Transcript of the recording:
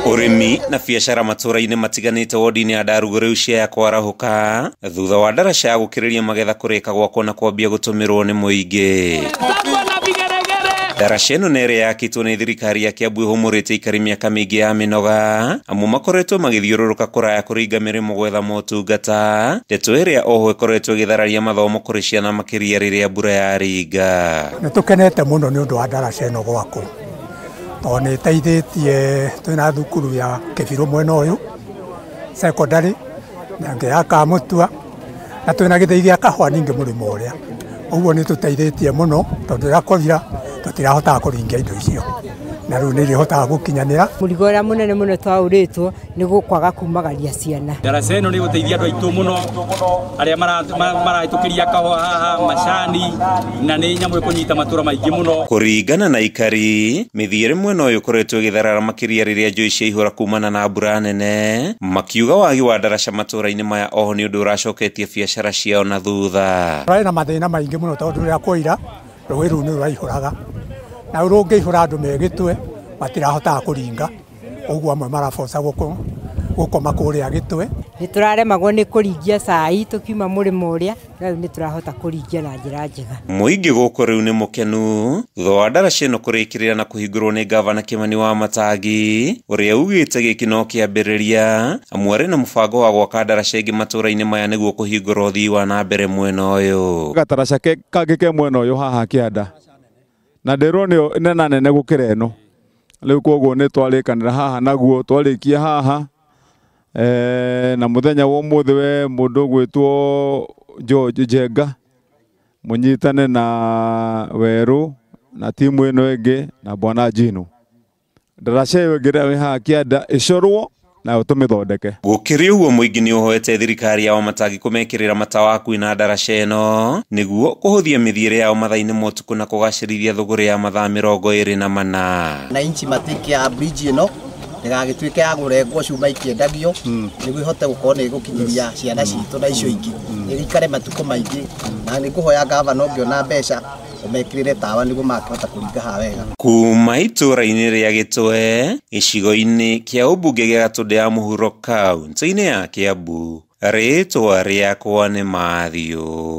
Ũrĩmi na biacara matũra-inĩ matiganĩte wodi-inĩ ya Ndarugu rĩu Siaya kwarahũka thutha wa ndaraca ya gũkĩrĩria magetha kũrĩka gwakwo na kwambia gũtũmĩrwo nĩ mũingĩ. Ndaraca ĩno nĩ ĩrĩa yakĩtwo nĩ thirikari ya Kiambu ĩhũmũrĩte ikari mĩaka mĩingĩ ya mĩnoga amu makoretwo magĩthiũrũrũka kũraya kũringa mĩrĩmo gwetha motungata, ndeto ĩrĩa oho ĩkoretwo ĩgĩthararia mathomo kũrĩ ciana makĩria rĩrĩa mbura yaringa. Nĩ tũkenete mũno nĩ ũndũ wa ndaraca ĩno gwakwo tondũ nĩ ĩteithĩtie twĩna thukuru ya Kĩbirũ mwena ũyũ secondary na ĩngĩ ya Kamũtua na twĩna gĩthĩi gĩa kahũa ningĩ mũrĩmo ũrĩa, ũguo nĩ tũteithĩtie mũno tondũ rĩrĩa kwaura tũtirahotaga kũringia indo icio na rĩu nĩ irĩhotaga gũkinyanĩra. Mũrigo ũrĩa mũnene mũno twaũrĩtwo nĩ kwaga kumagaria ciana. Ndaraca ĩno nĩ gũteithia andũ aitũ mũno arĩa marahĩtũkĩria kahũa haha macani na nĩ nyamũ ĩkũnyita matũra maingĩ mũno. Kũringana na ikari mĩthiĩre mwena ũyũ ũkoretwo ĩgĩtharara makĩria rĩrĩa njũĩ ciaihũra kumana na mbura nene, makiuga wagi wa ndaraca matũra-inĩ maya oho nĩ ũndũ ũracoketie biacara ciao na thutha. Tũrarĩ na mathĩna maingĩ mũno tondũ rĩrĩa kwaura rũĩ rũu nĩ rũraihũraga na rũngĩihũra andũ me Gĩtwe matirahotaga kũringa, ũguo amwe maraboca gũkoma kũrĩa Gĩtwe. Nĩ tũraremagwo nĩ kũringia cai tũkiuma mũrĩmo ũrĩa, no rĩu nĩ tũrahota kũringia na njĩra njega. Mũingĩ gũkũ rĩu nĩ mũkenu thutha wa ndaraca ĩno kũrĩkĩrĩra na kũhingũrwo nĩ ngavana Kĩmani wa Matangi ũrĩa ugĩte gĩkĩ no kĩambĩrĩria amu arĩ na mũbango wa gwaka ndaraca ĩngĩ matũra-inĩ maya nĩguo kũhingũra ũthii wa na mbere mwena ũyũ. Gataraca kangĩ ke mwena ũyũ haha kĩanda na ndĩrwo nĩyo nena nene gũkĩra ĩno, rĩu koguo nĩ twarĩkanĩra haha naguo twarĩkia haha na mũthenya wa ũmũthĩ we mũndũ ũgwĩtwo George Njenga mũnyitane na Werũ na timu ĩno ĩngĩ na Bwana Jino. Ndaraca ĩyo ĩngĩ ĩrĩa ĩ haha kĩanda ĩcorwo nayo tũmĩthondeke. Gũkĩrĩ ũguo mũingĩ nĩ ũhoete thirikari ya Wamatangi kũmekĩrĩra matawa hakuhĩ na ndaraca ĩno nĩguo kũhũthia mĩthiĩre yao mathaa-inĩ ma ũtukũ na kũgacĩrithia thũgũrĩ ya mathaa 24. Na inchi matĩkia bridge ĩno ndĩgagĩtuĩke ya kũrengwo cuma ikĩendagio nĩguo ĩhote gũkorwo nĩ ĩgũkinyĩria ciana citũ na icio ingĩ ĩikare matukũ maingĩ, na nĩ ngũhoya ngavana ũngĩona mbeca ũmekĩrĩre tawa nĩguo makĩhota kũringa haha wega. Kuma itũra-inĩ rĩa Gĩtwe gĩcigo-inĩ kĩa ũmbunge gĩa Gatũndũ ya Mũhuro kaũntĩ-inĩ ya Kiambu, rĩtwa rĩakwa nĩ Mathiũ.